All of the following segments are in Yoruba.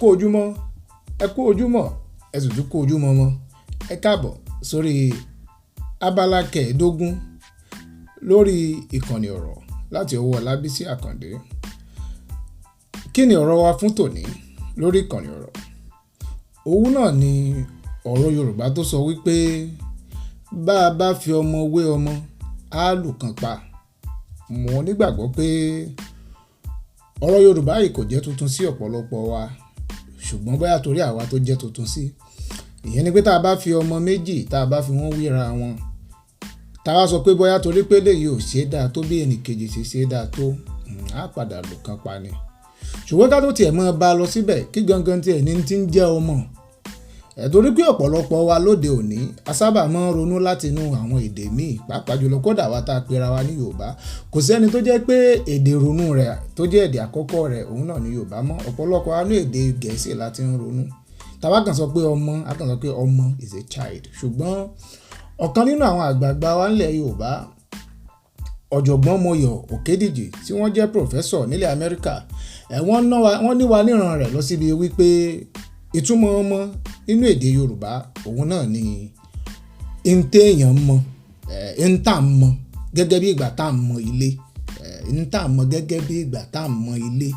Kú ojúmọ́, ẹ kú ojúmọ́, ẹ sì tún kú ojúmọ́ mọ́. Ẹ káàbọ̀ sórí abala kẹẹ̀ẹ́dógún lórí ìkànnì ọ̀rọ̀ láti ọwọ́ Lábísí Àkàndé. Kí ni ọ̀rọ̀ wa fún tòní lórí ìkànnì ọ̀rọ̀? Òun náà ni ọ̀rọ̀ Yorùbá tó sọ wípé bá a bá fi ọmọ wé ọmọ, á lù kan pa. Mo nígbàgbọ́ pé ọ̀rọ̀ Yorùbá yìí kò jẹ́ tuntun sí ọ̀pọ̀lọpọ̀ wa, ṣùgbọ́n bóyá torí àwa tó jẹ́ tuntun sí. Ìyẹn ni pé tá a bá fi ọmọ méjì, tá a bá fi wọ́n wéra wọn, tá a bá sọ pé bóyá torí pé eléyìí ò ṣe é dáa tó bí ẹnì kejì ṣe ṣe é dáa tó, á padà lù kan pa ni. Ṣùgbọ́n ká tó tiẹ̀ mọ́ bá a lọ síbẹ̀, kí gangan tiẹ̀ ní tí ń jẹ́ ọmọ. Torí pé ọ̀pọ̀lọpọ̀ wa lóde òní, a sábà máa ń ronú láti inú àwọn èdè míì, pàápàá jùlọ kódà wa tá a pera wa ní Yorùbá. Kò sí ẹni tó jẹ́ pé èdè ronú rẹ̀ tó jẹ́ èdè àkọ́kọ́ rẹ̀, òun náà ni Yorùbá mọ́. Ọ̀pọ̀lọpọ̀ wa ní èdè Gẹ̀ẹ́sì la ti ń ronú. Tá bá kàn sọ pé ọmọ, a kàn sọ pé ọmọ is a child. Ṣùgbọ́n ọ̀kan nínú àwọn àgbààgbà wa nílẹ̀ Yorùbá, Ọ̀jọ̀gbọ́n Moyọ̀ Òkédìjì, tí wọ́n jẹ́ professor nílẹ̀ Amẹ́ríkà, wọ́n ní wa níran rẹ̀ lọ síbi wípé ìtumọ̀ ọmọ nínú èdè Yorùbá, òun náà ni ntẹ́ èèyàn mọ̀, ntá mọ̀ gẹ́gẹ́ bí ìgbà tá a mọ ilé, ntá mọ̀ gẹ́gẹ́ bí ìgbà tá a mọ ilé,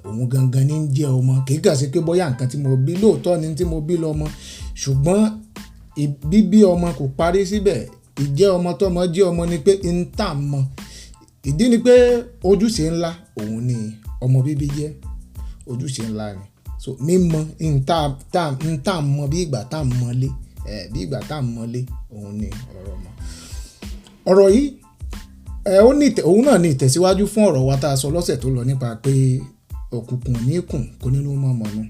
òun gangan ní ń jẹ́ ọmọ. Kì í kàn sí pé bóyá nǹkan tí mo bí lóòótọ́ ni tí mo bí lọ́mọ, ṣùgbọ́n bíbí ọmọ kò parí síbẹ̀. Ìjẹ́ ọmọ tọ́mọ jẹ́ ọmọ ni pé ntá mọ̀. Ìdí ni pé ojúṣe ńlá òun ni ọmọ bíbí jẹ́. Ojúṣe ńlá ni. So mímọ̀ ntá mọ̀ bí ìgbà tá a mọ ilé, bí ìgbà tá a mọ ilé, òun ni ọ̀rọ̀ ọmọ. Ọ̀rọ̀ yìí, ó ní òun náà ní ìtẹ̀síwájú fún ọ̀rọ̀ wa tá a sọ lọ́sẹ̀ tó lọ nípa pé òkùnkùn ò ní kùn kó nínú mọ́ mọ́nú.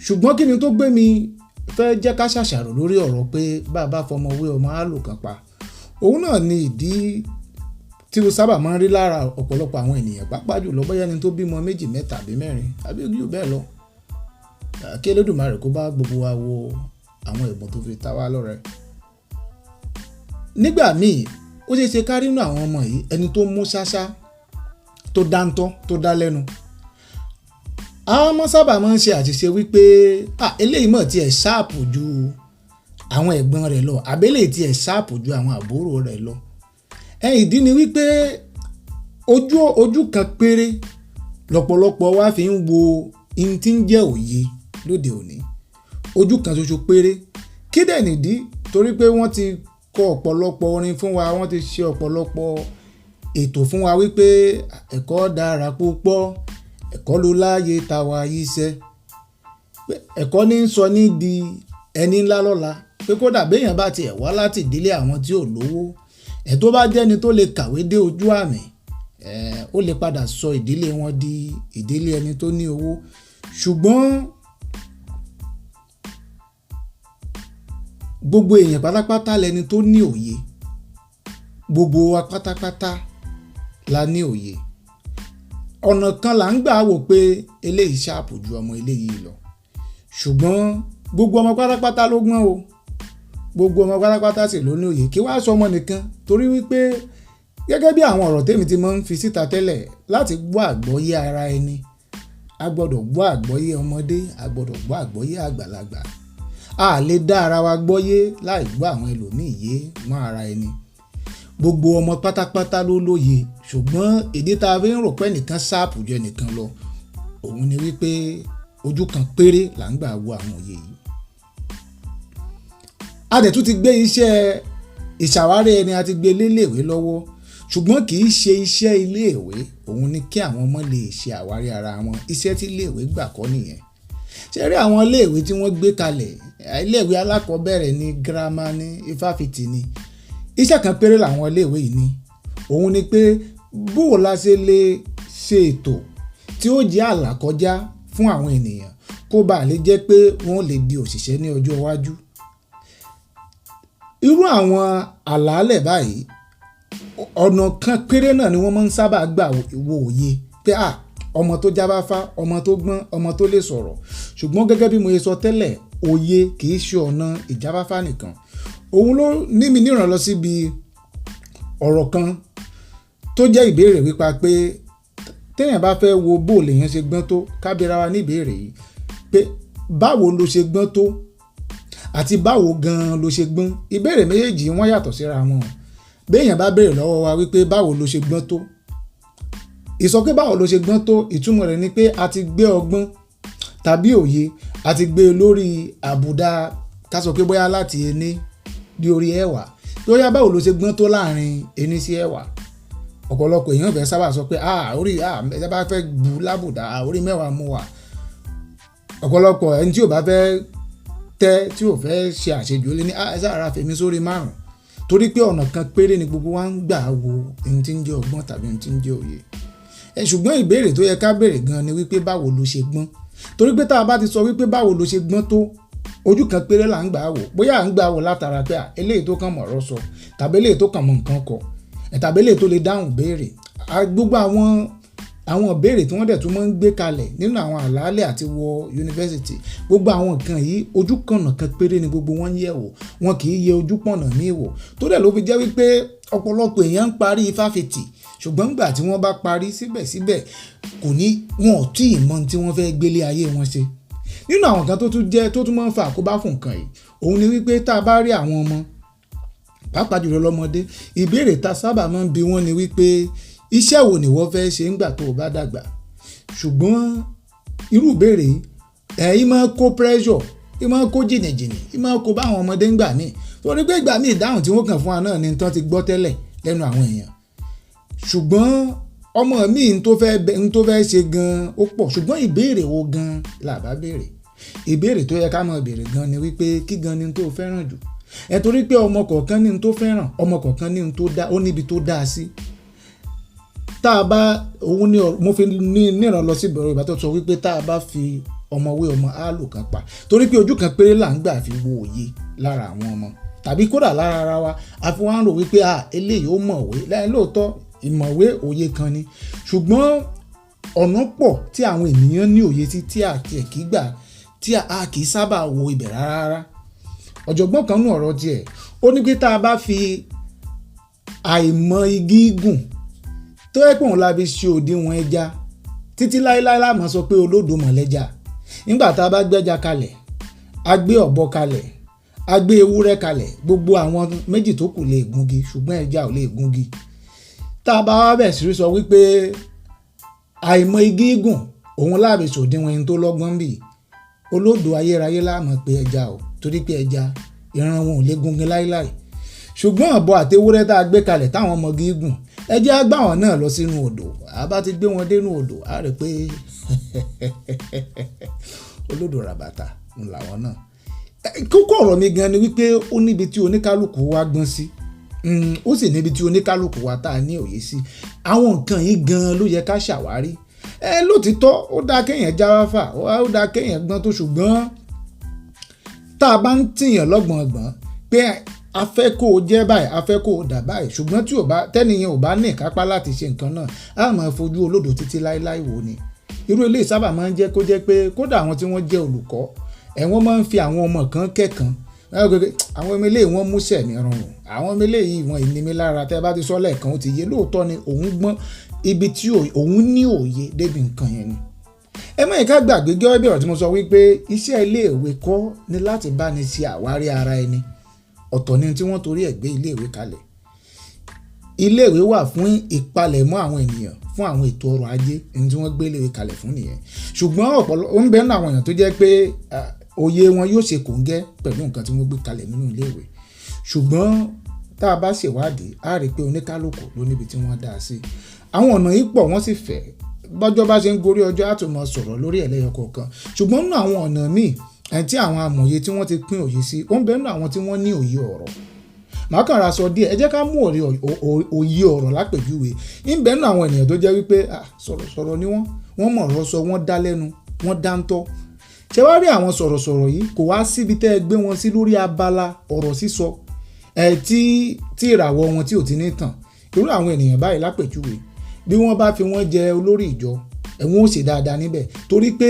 Ṣùgbọ́n kí ni tó gbé mi fẹ́ jẹ́ ká ṣàṣàrò lórí ọ̀rọ̀ pé bá a bá fọmọ wé ọmọ, á lù kan pa? Òun náà ni ìdí tí mo sábà máa ń rí lára ọ̀pọ̀lọpọ̀ àwọn ènìyàn, pàápàá jùlọ bóyá ẹni tó bímọ méjì, mẹ́ta àbí mẹ́rin àbí jù bẹ́ẹ̀ lọ. Kí Olódùmarè kó bá gbogbo wa wo àwọn ẹ̀bùn tó fi ta wá lọ́rẹ. Nígbà míì, ó ṣe é ṣe ká rí nínú àwọn ọmọ yìí ẹni tó mú ṣáṣá, tó dáńtọ́, tó dá lẹ́nu. Àwọn ọmọ sábà máa ń ṣe àṣìṣe wípé, "À, eléyìí mọ̀ tí ẹ̀ sharp ju àwọn ẹ̀gbọ́n rẹ̀ lọ, àbí eléyìí tí ẹ̀ sharp ju àwọn àbúrò rẹ̀ lọ." Ìdí ni wípé ojú kan péré lọ́pọ̀lọpọ̀ wa fi ń wo ohun tí ń jẹ́ òye lóde òní. Ojú kan ṣoṣo péré. Kí dẹ̀ nìdí? Torí pé wọ́n ti kọ ọ̀pọ̀lọpọ̀ orin fún wa, wọ́n ti ṣe ọ̀pọ̀lọpọ̀ ètò fún wa wípé ẹ̀kọ́ dára púpọ̀, ẹ̀kọ́ ló láyé ta wa yíṣẹ́. Pé ẹ̀kọ́ ní ń sọ ní di ẹni ńlá lọ́la. Pé kódà bí èèyàn bá ti ẹ̀ wá láti ìdílé àwọn tí ò lówó, ẹ̀ tó bá jẹ́ ẹni tó lè kàwé dé ojú àmì, ó lè padà sọ ìdílé wọn di ìdílé ẹni tó ní owó. Ṣùgbọ́n gbogbo èèyàn pátápátá lẹni tó ní òye. Gbogbo wa pátápátá la ní òye. Ọ̀nà kan là ń gbà wò pé eléyìí sharp ju ọmọ eléyìí lọ. Ṣùgbọ́n gbogbo ọmọ pátápátá ló gbọ́n o. Gbogbo ọmọ pátápátá sì ló ní òye. Kí wá sọ ọmọ nìkan, torí wípé gẹ́gẹ́ bí àwọn ọ̀rọ̀ tèmi ti máa ń fi síta tẹ́lẹ̀, láti gbọ́ àgbọ́yé ara ẹni, a gbọdọ̀ gbọ́ àgbọ́yé ọmọdé, a gbọdọ̀ gbọ́ àgbọ́yé àgbàlagbà. A lè dá ara wa gbọ́yé láì gbọ́ àwọn ẹlòmíì yé mọ́ ara ẹni. Gbogbo ọmọ pátápátá ló lóye, ṣùgbọ́n ìdí tá a fi ń rò pé ẹnìkan sharp ju ẹnìkan lọ, òun ni wípé ojú kan péré là ń gbà wo àwọn òye yìí. A dẹ̀ tún ti gbé iṣẹ́ ìṣàwárí ẹni, a ti gbé lé ilé ìwé lọ́wọ́, ṣùgbọ́n kì í ṣe iṣẹ́ ilé ìwé òun ni kí àwọn ọmọ lè ṣe àwárí ara wọn. Iṣẹ́ tí ilé ìwé gbà kọ́ nìyẹn. Ṣé rí àwọn ilé ìwé tí wọ́n gbé kalẹ̀, ilé ìwé alákọ̀ọ́bẹ̀rẹ̀ ní girama ní ifáfitì ni, iṣẹ́ kan péré làwọn ilé ìwé yìí ní. Òun ni pé bó la ṣe lè ṣe ètò tí ó jẹ́ àlàkọjá fún àwọn ènìyàn kó bá lè jẹ́ pé wọ́n lè di òṣìṣẹ́ ní ọjọ́ iwájú. Irú àwọn àlàálẹ̀ báyìí, ọ̀nà kan péré náà ni wọ́n máa ń sábà gbà wo òye pé à, ọmọ tó jáfáfá, ọmọ tó gbọ́n, ọmọ tó lè sọ̀rọ̀. Ṣùgbọ́n gẹ́gẹ́ bí mo ṣe sọ tẹ́lẹ̀, òye kì í ṣe ọ̀nà ìjáfáfá nìkan. Òun ló ní mi níran lọ síbi ọ̀rọ̀ kan tó jẹ́ ìbéèrè wípa pé Téèyàn bá fẹ́ wo bó lèèyàn ṣe gbọ́n tó, ká bi ara wa ní ìbéèrè yìí pé báwo lo ṣe gbọ́n tó àti báwo gan-an lo ṣe gbọ́n. Ìbéèrè méjèèjì wọ́n yàtọ̀ síra wọn. Béèyàn bá béèrè lọ́wọ́ wa wípé báwo lo ṣe gbọ́n tó, ìsọ pé báwo lo ṣe gbọ́n tó, ìtumọ̀ rẹ̀ ni pé a ti gbé ọgbọ́n tàbí òye, a ti gbé e lórí àbùdá, ká sọ pé bóyá láti ení dé orí ẹ̀wá, tó yá báwo lo ṣe gbọ́n tó láàrin ení sí ẹ̀wá. Ọ̀pọ̀lọpọ̀ èèyàn fẹ́ sábà sọ pé orí ẹ bá fẹ́ bu lábùdá, orí 10 mú wa. Ọ̀pọ̀lọpọ̀ ẹni tí ò bá fẹ́ tẹ́, tí ò fẹ́ ṣe àṣejù, ó lé ní ẹ sáà ra fèmí sórí 5, torí pé ọ̀nà kan péré ni gbogbo wa ń gbà wo ohun tí ń jẹ́ ọgbọ́n tàbí ohun tí ń jẹ́ òye. Ṣùgbọ́n ìbéèrè tó yẹ ká béèrè gan ni wípé báwo lo ṣe gbọ́n, torí pé tá a bá ti sọ wípé báwo lo ṣe gbọ́n tó, ojú kan péré là ń gbà wò. Bóyá à ń gbà wò látara pé eléyìí tó kàn mọ̀ ọ̀rọ̀ sọ, tàbí eléyìí tó kàn mọ̀ nǹkan kọ, tàbí eléyìí tó lè dáhùn béèrè. Gbogbo àwọn ìbéèrè tí wọ́n dẹ̀ tún máa ń gbé kalẹ̀ nínú àwọn àlàálẹ̀ àti wọ yunifásítì, gbogbo àwọn nǹkan yìí ojú kànnà kan péré ni gbogbo wọn ń yẹ̀ wò, wọn kì í yẹ ojú pọ̀nà míì wò. Tó dẹ̀ ló fi jẹ́ wípé ọ̀pọ̀lọpọ̀ èèyàn ń parí fáfitì, ṣùgbọ́n nígbà tí wọ́n bá parí síbẹ̀síbẹ̀ kò ní, wọn ò tí ì mọ ohun tí wọ́n fẹ́ gbélé ayé wọn ṣe. Nínú àwọn nǹkan tó tún jẹ́, tó tún máa ń fa àkóbá fún nǹkan yìí, òun ni wípé tá a bá rí àwọn ọmọ, pàápàá jùlọ lọ́mọdé, ìbéèrè tá a sábà máa ń bi wọ́n ni wípé iṣẹ́ wo ni wọ́n fẹ́ ṣe ńgbà tó o bá dàgbà. Ṣùgbọ́n irú ìbéèrè yìí, ì máa kó pressure, ì máa kó jìnnìjìnnì, ì máa kó bá àwọn ọmọdé ńgbà míì, torí pé ìgbà míì ìdáhùn tí wọ́n kàn fún wa náà ni tán ti gbọ́ tẹ́lẹ̀ lẹ́nu àwọn èèyàn. Ṣùgbọ́n ọmọ mi n tó fẹ́ bẹ, n tó fẹ́ ṣe gan ó pọ̀, ṣùgbọ́n ìbéèrè wo gan là bá béèrè? Ìbéèrè tó yẹ ká máa béèrè gan ni wípé kí gan ni n tó fẹ́ràn jù? Torí pé ọmọ kọ̀ọ̀kan ní n tó fẹ́ràn, ọmọ kọ̀ọ̀kan ní n tó dá, ó níbi tó dá sí. Tá a bá, òun ni mo fi ní níran lọ sí ìbẹ̀rù ìbá tó sọ wípé tá a bá fi ọmọ wé ọmọ, á lò kan pa. Torí pé ojú kan péré là ń gbà fi wo òye lára àwọn ọmọ tàbí kódà lára ara wa, a fi wá ń rò wípé eléyìí ó mọ̀wé. Lẹ́yìn lóòótọ́ ìmọ̀wé òye kan ni, ṣùgbọ́n ọ̀nà pọ̀ tí àwọn ènìyàn ní òye sí tí a kì í gbà, tí a kì í sábà wo ibẹ̀ rárá. Ọ̀jọ̀gbọ́n kan nú ọ̀rọ̀ tiẹ̀, ó ní pé tá a bá fi àìmọ̀ igi gùn tó yẹ pé òun la fi ṣe òdiwọ̀n ẹja títí láéláé la máa sọ pé olódò mọ̀lẹ́ja. Nígbà tá a bá gbẹ́ja kalẹ̀, a gbé ọ̀bọ kalẹ̀, a gbé ewúrẹ́ kalẹ̀, gbogbo àwọn méjì tó kù lè gungi, ṣùgbọ́n ẹja ò lè gungi. Tá a bá wá bẹ̀ sí sọ wípé àìmọ̀ igi gùn òun la fi ṣòdiwọ̀n ẹni tó lọ́gbọ́n bì, olódò ayérayé la máa pe ẹja o, torí pé ẹja ìran wọn ò lè gungi láéláé. Ṣùgbọ́n ọ̀bọ àti ewúrẹ́ tá a gbé kalẹ̀ táwọn ọmọ igi gùn, ẹja á gbà wọ́n náà lọ sínú odò. A bá ti gbé wọn dénú odò, a rí pé olódò ràbàtà ń làwọn náà. Kókó ọ̀rọ̀ mi gan ni wípé ó níbi tí oníkálukú wa gbọ́n sí, ó sì níbi tí oníkálukú wa tá a ní òye sí. Àwọn nǹkan yìí gan ló yẹ ká ṣàwárí. Lótìtọ́ ó dáa kéèyàn jáfáfá, ó dáa kéèyàn gbọ́n tó, ṣùgbọ́n tá a bá ń tìyàn lọ́gbọ̀ngbọ̀n pé a fẹ́ kó o jẹ́ báyìí, a fẹ́ kó o dà báyìí, ṣùgbọ́n tí ò bá, tẹ́niyẹn ò bá ní ìkápá láti ṣe nǹkan náà, a máa fojú olódò títí láéláé wò ni. Irú eléyìí sábà máa ń jẹ́ kó jẹ́ pé kódà àwọn tí wọ́n jẹ́ olùkọ́, wọ́n máa ń fi àwọn ọmọ kan kẹ́kan. Àwọn ọmọ eléyìí wọ́n múṣẹ̀ ní rọrùn, àwọn ọmọ eléyìí wọ́n ìní mi lára. Tẹ́ bá ti sọ lẹ́ẹ̀kan ó ti yé, lóòótọ́ ni òun gbọ́n ibi tí òun ní òye débi nǹkan yẹn ni. Ẹ má yẹ ká gbàgbé gẹ́gẹ́ bí ọ̀rọ̀ tí mo sọ wípé iṣẹ́ iléèwé kọ́ ni láti bá ní ṣe àwárí ara ẹni. Ọ̀tọ̀ ni tí wọ́n torí ẹ̀ gbé iléèwé kalẹ̀. Iléèwé wà fún ìpalẹ̀mọ́ àwọn ènìyàn fún àwọn ètò ọrọ̀ ajé, ní tí wọ́n gbé iléèwé kalẹ̀ fún nìyẹn. Ṣùgbọ́n ọ̀pọ̀lọpọ̀ ó ń bẹ nínú àwọn èèyàn tó jẹ́ pé òye wọn yóò ṣe kòńgẹ́ pẹ̀lú nǹkan tí wọ́n gbé kalẹ̀ nínú iléèwé. Ṣùgbọ́n tá a bá ṣèwádìí, a rí pé oníkálukú ló níbi tí wọ́n dá sí. Àwọn ọ̀nà yìí pọ̀, wọ́n sì fẹ̀. Bọ́jọ́ bá ṣe ń gorí ọjọ́, á tún máa sọ̀rọ̀ lórí ẹlẹ́yọ kọ̀ọ̀kan. Ṣùgbọ́n nínú àwọn ọ̀nà míì, tí àwọn amòye tí wọ́n ti pín òye sí, ó ń bẹ nínú àwọn tí wọ́n ní òye ọ̀rọ̀. Màá kàn ra sọ díẹ̀, ẹ jẹ́ ká mú òye ọ̀rọ̀ lápèjúwe. Ń bẹ nínú àwọn ènìyàn tó jẹ́ wípé sọ̀rọ̀sọ̀rọ̀ ni wọ́n, wọ́n mọ̀ ọ̀rọ̀ sọ, wọ́n dá lẹ́nu, wọ́n dáńtọ́. Ṣé wá rí àwọn sọ̀rọ̀sọ̀rọ̀ yìí kò wá síbi tẹ́ ẹ gbé wọn sí lórí abala ọ̀rọ̀ sísọ, tí ìràwọ̀ wọn tí ò ti ní tàn. Irú àwọn ènìyàn báyìí lápèjúwe, bí wọ́n bá fi wọ́n jẹ olórí ìjọ, wọ́n ó ṣe dáadáa níbẹ̀, torí pé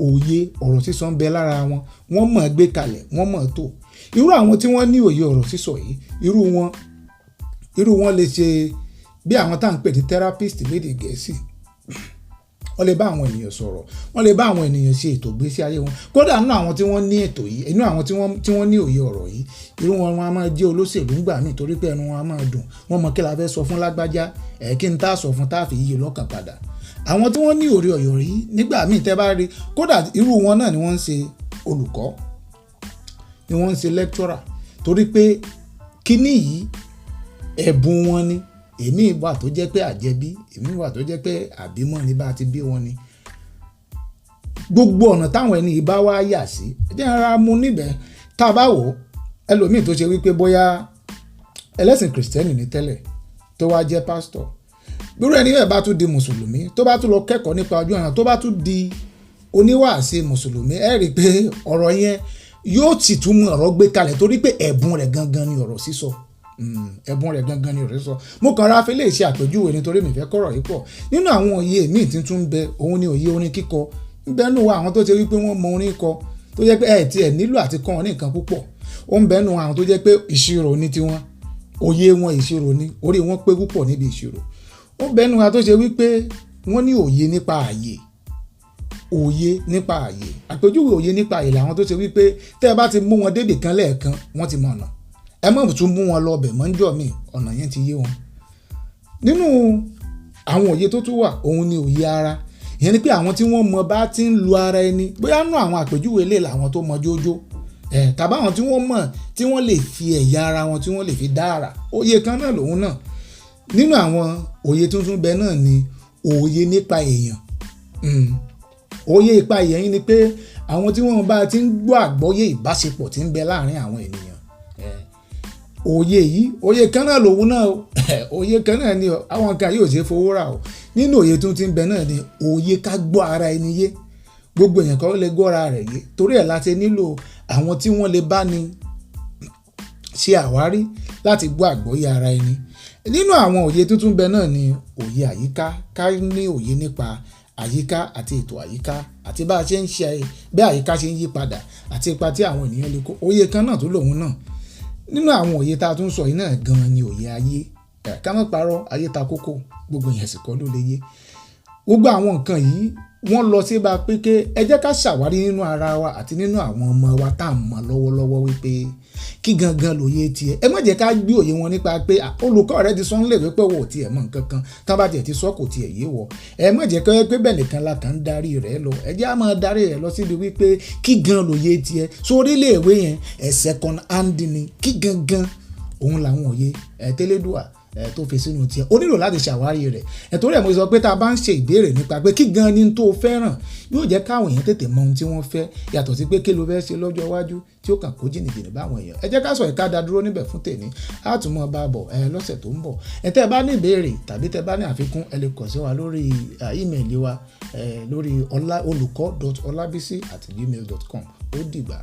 òye ọ̀rọ̀ sísọ ń bẹ lára wọn, wọ́n mọ̀ gbé kalẹ̀, wọ́n mọ̀ tó. Irú àwọn tí wọ́n ní òye ọ̀rọ̀ sísọ yìí, irú wọn lè ṣe bí àwọn tá à ń pè ní therapist lédè Gẹ̀ẹ́sì. Wọ́n lè bá àwọn ènìyàn sọ̀rọ̀, wọ́n lè bá àwọn ènìyàn ṣe ètò ìgbésí ayé wọn. Kódà nínú àwọn tí wọ́n ní ètò yìí, inú àwọn tí wọ́n ní òye ọ̀rọ̀ yìí, irú wọn, wọn a máa jẹ́ olóṣèlú ńgbà míì, torí pé ẹnu wọn a máa dùn. Wọ́n mọ kí la fẹ́ sọ fún lágbájá ẹ̀, kí n tá sọ fún tá fi yí lọ́kàn padà. Àwọn tí wọ́n ní òye ọ̀rọ̀ yìí, nígbà míì tẹ́ bá rí, kódà irú wọn náà ni wọ́n ń ṣe olùkọ́, ni wọ́n ń ṣe lecturer, torí pé kíní yìí, ẹ̀bùn wọn ni. Èmi wà tó jẹ́ pé àjẹbí, èmi wà tó jẹ́ pé àbímọ ni, bá ti bí wọn ni. Gbogbo ọ̀nà táwọn ẹni yìí bá wá yà sí, ẹ jẹ́ ara mu níbẹ̀. Tá a bá wò ó, ẹlòmíì tó ṣe wípé bóyá ẹlẹ́sìn Kìrìsìtẹ́nì ní tẹ́lẹ̀, tó wá jẹ́ pásítọ̀, bírú ẹni bẹ́ẹ̀ bá tún di mùsùlùmí, tó bá tún lọ kẹ́kọ̀ọ́ nípa ojú ọ̀nà, tó bá tún di oníwàásí mùsùlùmí, ẹ rí i pé ọ̀rọ̀ yẹn yóò sì tún mú ọ̀rọ̀ gbé kalẹ̀, torí pé ẹ̀bùn rẹ̀ gangan ni ọ̀rọ̀ sísọ. Ẹ̀bùn rẹ̀ gangan ni ọ̀rọ̀ sísọ. Mo kàn ra fi lè ṣe àpèjúwe nítorí mi fẹ́ kọ̀rọ̀ yìí pọ̀. Nínú àwọn òye míì tí tún ń bẹ, òun ni òye orin kíkọ. Ń bẹ nínú àwọn tó ṣe wípé wọ́n mọ orin kọ, tó jẹ́ pé ẹ̀ tiẹ̀ nílò àti kọ́ wọn ní nǹkan púpọ̀. Ó ń bẹ nínú àwọn tó jẹ́ pé ìṣirò ní tiwọn, òye wọn ìṣirò ní, orí wọn pé púpọ̀ níbi ìṣirò. Ó ń bẹ nínú àwọn tó ṣe wípé wọ́n ní òye nípa ààyè. Òye nípa ààyè, àpèjúwe òye nípa ààyè làwọn tó ṣe wípé tẹ́ ẹ bá ti mú wọn débì kan lẹ́ẹ̀kan, wọ́n ti mọ̀ ọ̀nà. Ẹ má tún mú wọn lọ ọbẹ̀ mọ́ níjọ́ míì, ọ̀nà yẹn ti yé wọn. Nínú àwọn òye tó tún wà, òun ni òye ara. Ìyẹn ni pé àwọn tí wọ́n mọ bá ti ń lu ara ẹni, bóyá nínú àwọn àpèjúwe lè làwọn tó mọ jójó ẹ̀, tàbí àwọn tí wọ́n mọ̀ tí wọ́n lè fi ẹ̀yà ara wọn, tí wọ́n lè fi dá àrà, òye kan náà lòun náà. Nínú àwọn òye tuntun bẹ́ẹ̀ náà ni òye nípa èèyàn. Òye nípa èèyàn yìí ni pé àwọn tí wọ́n bá ti ń gbọ́ àgbọ́yé ìbáṣepọ̀ tí ń bẹ láàrin àwọn ènìyàn. Òye yìí, òye kan náà lòun náà o, òye kan náà ni àwọn nǹkan yóò ṣe fowó rà o. Nínú òye tó ti ń bẹ náà ni òye ká gbọ́ ara ẹni yé. Gbogbo èèyàn kan lè gbọ́ ara rẹ̀ yé, torí ẹ̀ la ṣe nílò àwọn tí wọ́n lè bá ní ṣe àwárí láti gbọ́ àgbọ́yé ara ẹni. Nínú àwọn òye tuntun bẹ náà ni òye àyíká. Ká ní òye nípa àyíká àti ètò àyíká, àti bá a ṣe ń ṣe, bí àyíká ṣe ń yí padà, àti ipa tí àwọn ènìyàn lè kó, òye kan náà tó lòun náà. Nínú àwọn òye tá a tún sọ yìí náà gan-an ni òye ayé. Ká má parọ́, ayé ta kókó, gbogbo èèyàn sì kọ́ ló lè yé. Gbogbo àwọn nǹkan yìí, wọ́n lọ sí bá pé ké ẹ jẹ́ ká ṣàwárí nínú ara wa àti nínú àwọn ọmọ wa tá à ń mọ̀ lọ́wọ́lọ́wọ́ wípé kí gangan lòye tiẹ̀. Ẹ má jẹ́ ká gbé òye wọn nípa pé olùkọ́ rẹ ti sọ nílé wípé wò ó tiẹ̀ mọ̀ nǹkan kan, tán bá tiẹ̀ ti sọ kò tiẹ̀ yé wọ. Ẹ má jẹ́ pé bẹ́ẹ̀ nìkan la kàn ń darí rẹ̀ lọ. Ẹ jẹ́ á máa darí rẹ̀ lọ síbi wípé kí gan lòye tiẹ̀ sórí ilé ìwé yẹn ẹ̀ second hand ni, kí gangan òun làwọn òye ẹ̀ tẹ́lẹ̀dùà ẹ tó fi sínú tiẹ̀. O nílò láti ṣàwárí rẹ̀ ẹ, torí ẹ̀ mo sọ pé tá a bá ń ṣe ìbéèrè nípa pé kí gan ni tó fẹ́ràn, yóò jẹ́ káwọn èèyàn tètè mọ ohun tí wọ́n fẹ́, yàtọ̀ sí pé kí ló fẹ́ ṣe lọ́jọ́ iwájú, tí ó kàn kó jìnnìjìnnì báwọn èèyàn. Ẹ jẹ́ ká sọ ìka dá dúró níbẹ̀ fún tèmi, á tún mọ́ bá a bọ̀ ẹ lọ́sẹ̀ tó ń bọ̀. Ẹ tẹ́ ẹ bá ní ìbéèrè tàbí tẹ́ ẹ bá ní àfikún, ẹ lè kàn sí wa lórí ímeèlì wa lórí olùkọ́.olabisi@gmail.com. Ó dìgbà.